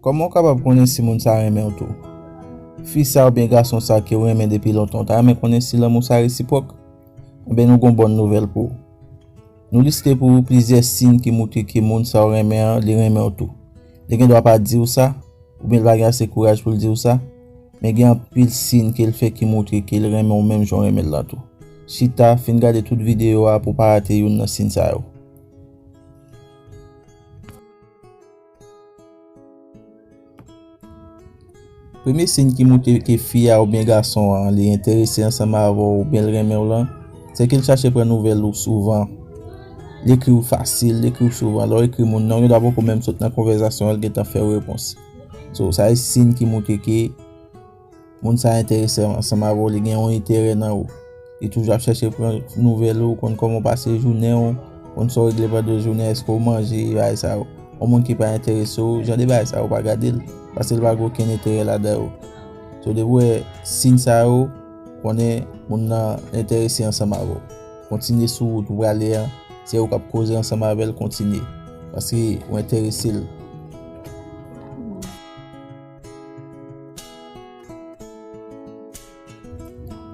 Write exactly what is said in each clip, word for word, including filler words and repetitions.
Kòman w kapab konnen si moun sa renmen w tou? Fi sa oubyen gason sa ke w renmen depi lontan, w ta renmen konnen si lanmou sa resipwòk? Enben, nou gon bòn nouvèl pou ou. Nou liste pou ou plizyè siy ki moutre ke moun sa w renmen an, li renmen w tou. Li gen dwa pa di w sa, oubyen l pa gen ase kouraj pou l di w sa, men gen anpil siy ke l fè ki moutre ke l renmen w menm jan w renmen l lan tou. Chita, fin gade tout videyo a pou w pa rate youn nan siy sa yo. Premye siy ki moutre ke fi a oubyen gason an li enterese ansanm avè w oubyen l renmen w lan, se ke l chache pran nouvèl ou souvan. L ekri w fasil, l ekri w souvan. Lè w ekri moun nan, ou gen dwa poko menm sot nan konvèsasyon an, l gentan fè w repons. So, sa se siy ki moutre ke moun sa enterese ansanm avè w, li gen yon enterè nan ou. Li toujou ap chèche pran nouvèl ou, konn kòman w pase jounen w, konn sa w regle pandan jounen, èske w manje, bagay sa yo. Yon moun ki pa enterese w, jan de bagay sa yo pa gade l, paske l pa gen okenn enterè ladan yo. So, depi w wè siy sa yo, konnen moun nan enterese ansanm avè w. Kontinye sou wout ou prale an, se ou k ap koze ansanm avè l, kontinye, paske ou enterese l.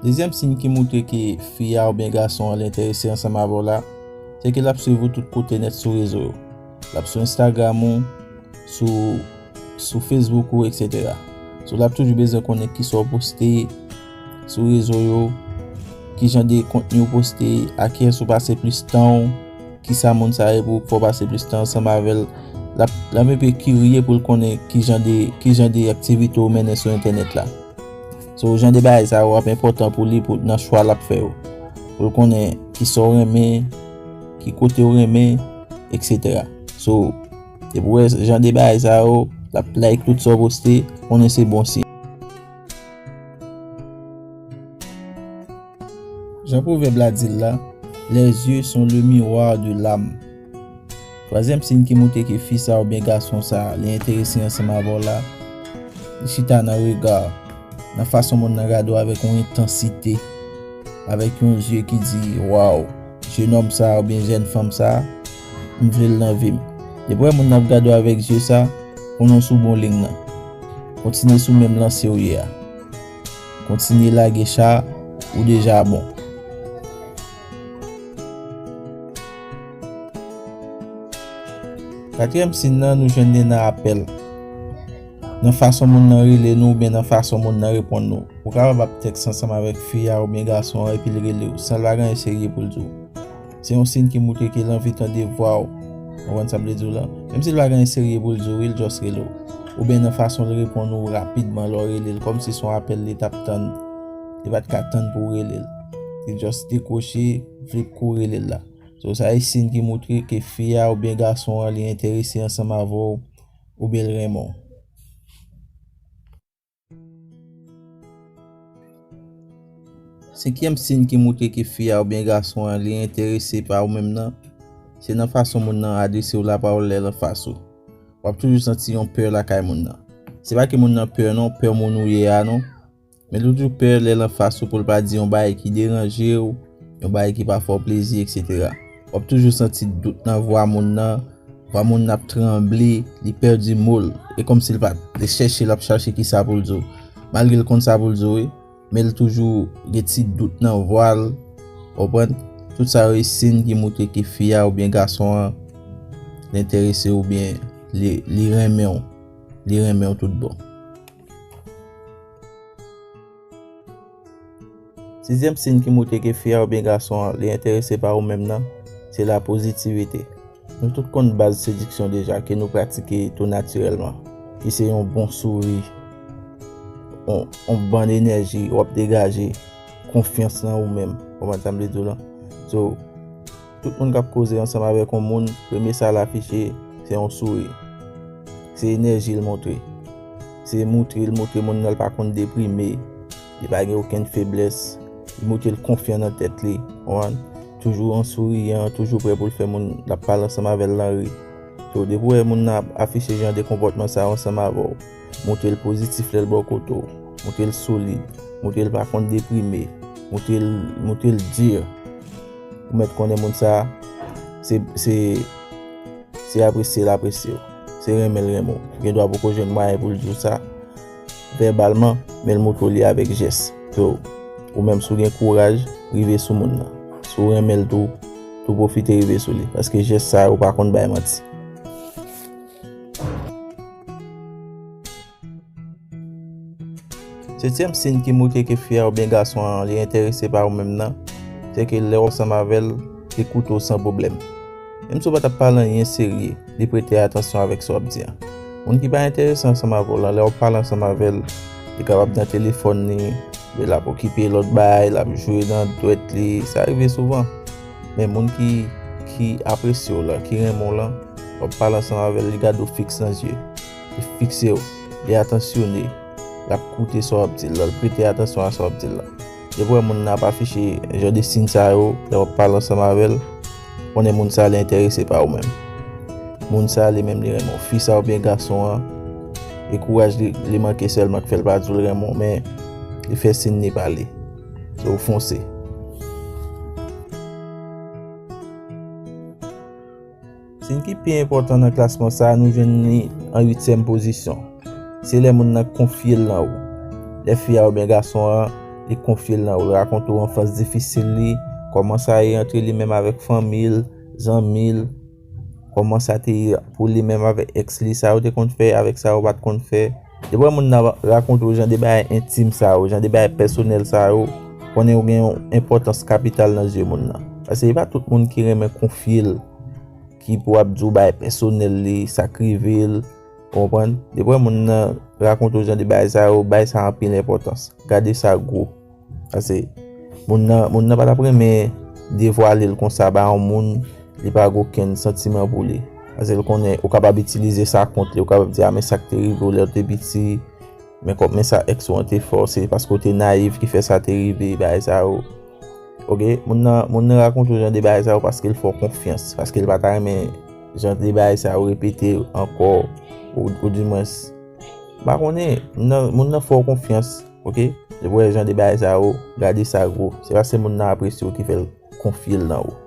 Dezyèm siy ki moutre ke fi a oubyen gason an li enterese ansanm avè w la, se ke l ap swiv ou tout kote nèt sou rezo yo. L ap sou Instagram ou, sou, sou Facebook ou, etsetera. So, l ap toujou bezwen konnen kisa w poste sou rezo yo, ki jan de kontni w poste, ak kiyès ou pase plis tan w, kisa moun sa ye pou fè w pase plis tan ansanm avè l. L ap, l ap enpe kirye pou l konnen ki jan de, ki jan de aktivite w mennen sou entènèt la. So, jan de bagay sa yo ap enpòtan pou li pou, nan chwa l ap fè yo. Pou l konnen kisa w renmen, ki kote w renmen, etsetera. So, depi w wè jan de bagay sa yo, l ap like tout sa w poste, konnen se bon siy. Jan pwovèb la di l la, les yeux sont le miroir de l'âme. Twazyèm siy ki moutre ke fi sa oubyen gason sa li enterese ansanm avè w la, li chita nan rega, nan fason moun nan gade w avèk yon entansite, avèk yon zye ki di, "Waw, jennonm sa oubyen jèn fanm sa, m vle l nan vi m." Depi w wè moun nan ap gade w avèk zye sa, konnen w sou bon liy nan. Kontinye sou menm lanse w ye a. Kontinye lage cha, ou deja bon. Katriyèm siy nan, nou jwenn li nan apèl. Nan fason moun nan rele nou oubyen nan fason moun nan reponn nou. Ou kapab ap tèks ansanm avèk fi a oubyen gason an epi l rele w san l pa gen anyen serye pou l di w. Se yon siy ki moutre ke l anvi tande vwa w. Konprann sa m vle di w lan? Menm si l pa gen anyen serye pou l di w, wi, l just rele w. Oubyen nan fason l reponn ou rapidman lè w rele l, kòmsi se yon apèl li t ap tann. Li pa t ka tann pou w rele l. Li just dekwoche, vle pou w rele l la. So, sa se siy ki moutre ke fi a oubyen gason an li enterese ansanm avè w, oubyen l renmen w. Senkyèm siy ki moutre ke fi a oubyen gason an li enterese pa ou menm nan, se nan fason moun nan adrese w lapawòl lè l anfas ou. W ap toujou santi yon pè lakay moun nan. Se pa ke moun nan pè non, pè moun ou ye a non. Men l toujou pè lè l anfas ou pou l pa di yon bagay ki deranje w, yon bagay ki pa fè w plezi, etsetera. W ap toujou santi dout nan vwa moun nan, vwa moun nan ap tranble, li pèdi mo l. E kòmsi l pa t chèche, l ap chache kisa pou l di w. Malgre l konn sa pou l di w, wi, men l toujou gen ti dout nan vwa l. Konprann? Tout sa yo se siy ki moutre ke fi a oubyen gason an, li enterese w oubyen li, li renmen w. Li renmen w tout bon. Sizyèm siy ki moutre ke fi a oubyen gason an li enterese pa ou menm nan, se la pozitivite. Nou tout konn baz sediksyon deja ke nou pratike tou natirèlman, ki se yon bon souri, yon, yon bann enèji w ap degaje, konfyans nan ou menm. Konprann sa m vle di w lan? So, tout moun k ap koze ansanm avèk yon moun, premye sa l afiche, se yon souri. Se enèji l montre. Se moutre l montre moun nan l pa konn deprime, li pa gen okenn feblès. Li montre l konfyan nan tèt li, konprann? Toujou an souriyan, toujou prè pou l fè moun l ap pale ansanm avè l lan ri. So, depi w wè moun nan ap afiche jan de konpòtman sa yo ansanm avè w, montre l pozitif lè l bò kote w, montre l solid, montre l pa konn deprime, montre l, montre l di, ou mèt konnen moun sa a, se, se, se apresye l apresye w. se renmen l renmen w. Ou gen dwa poko jwenn mwayen pou l di w sa vèbalman, men l montre w li avèk jès. So, ou menm, si w gen kouraj, rive sou moun nan. Si w renmen l tou, tou pwofite rive sou li. Paske jès sa yo pa konn bay manti. Setyèm siy ki montre ke fi a oubyen gason an li enterese pa ou menm nan, se ke lè w ansanm avè l, li koute w san pwoblèm. Menm si w pa t ap pale anyen serye, li prete atansyon avèk sa w ap di a. Moun ki pa enterese ansanm avè w lan, lè w ap pale ansanm avè l, li kapab nan telefòn li, li l ap okipe lòt bagay, l ap jwe nan dwèt li, sa rive souvan. Men moun ki, ki apresye w lan, ki renmen w lan, w ap pale ansanm avè l, li gade w fiks nan zye. Li fikse w, li atansyone, l ap koute sa w ap di l lan, l prete atansyon a sa w ap di l lan. Depi w wè moun nan ap afiche jan de siy sa yo, lè w ap pale ansanm avè l, konnen moun sa li enterese pa ou menm. Moun sa li menm li renmen w. Fi sa oubyen gason an, e kouraj li, li manke sèlman k fè l pa di w l renmen w, men li fè siy li pale. So, fonse. Siy ki pi enpòtan nan klasman sa a, nou jwenn li an uityèm pozisyon. Se lè moun nan konfye l nan ou. Lè fi a oubyen gason an, li konfye l nan ou. Li rakonte w anfans difisil li, kòman sa ye antre li menm avèk fanmi l, zanmi l, kòman sa te ye pou li menm avèk èks li, sa yo te konn fè, avèk sa yo pa t konn fè. Depi w wè moun nan rakonte w jan de bagay entim sa yo, jan de bagay pèsonèl sa yo, konnen w gen yon enpòtans kapital nan zye moun nan. Paske e pa tout moun ki renmen konfye l, ki pou ap di w bagay pèsonèl li, sa k rive l, ou konprann? Depi w wè moun nan rakonte w jan de bagay sa yo, bay sa anpil enpòtans. Gade sa gwo. Paske moun nan, moun nan pa t ap renmen devwale l konsa ba yon moun li pa gen okenn santiman pou li. Paske l konnen ou kapab itilize sa kont li, ou kapab di, "A, men sa k te rive w lè w te piti, men kòm, men sa èks ou an te fè w, se paske w te nayif ki fè sa te rive," bagay sa yo. Oke, moun nan, moun nan rakonte w jan de bagay sa yo paske l fè w konfyans, paske l pa ta renmen jan de bagay sa yo repete ankò, ou, oudimwens, m pa konnen, moun nan, moun nan fè w konfyans, oke? Depi w wè jan de bagay sa yo, gade sa gwo. Se paske moun nan apresye w ki fè l konfye l nan ou.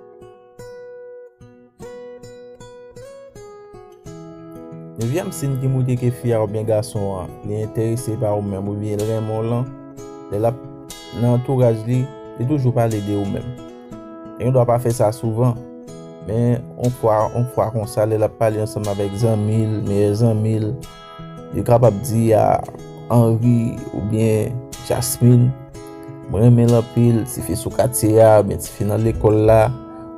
Nevyèm siy ki montre ke fi a oubyen gason an, li enterese pa ou menm oubyen l renmen w lan, lè l ap nan antouraj li, li toujou pale de ou menm. Li gen dwa pa fè sa souvan, men on fwa, on fwa konsa, lè l ap pale ansanm avèk zanmi l, meyè zanmi l, li kapab di a Henry oubyen Jasmine, "Mwen renmen l anpil, tifi sou katye a, oubyen tifi nan lekòl la,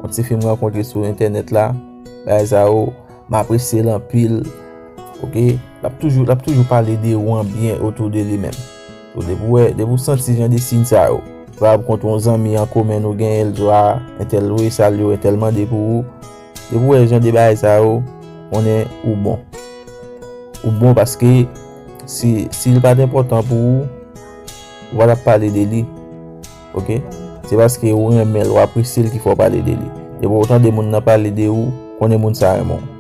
yon tifi m rankontre sou entènèt la, bagay sa yo, m apresye l anpil." Oke? L ap toujou, l ap toujou pale de ou an byen otou de li menm. So, depi w wè, depi w santi jan de siy sa yo, ou kapab kontre yon zanmi an komen nou genyen, l di w, "A, entèl voye salye w, entèl mande pou ou." Depi w wè jan de bagay sa yo, konnen ou bon. Ou bon paske si, si l pa t enpòtan pou ou, ou pa t ap pale de li. Oke? Se paske ou renmen l, ou apresye l ki fè w pale de li. Depi w tande moun nan pale de ou, konnen moun sa renmen w.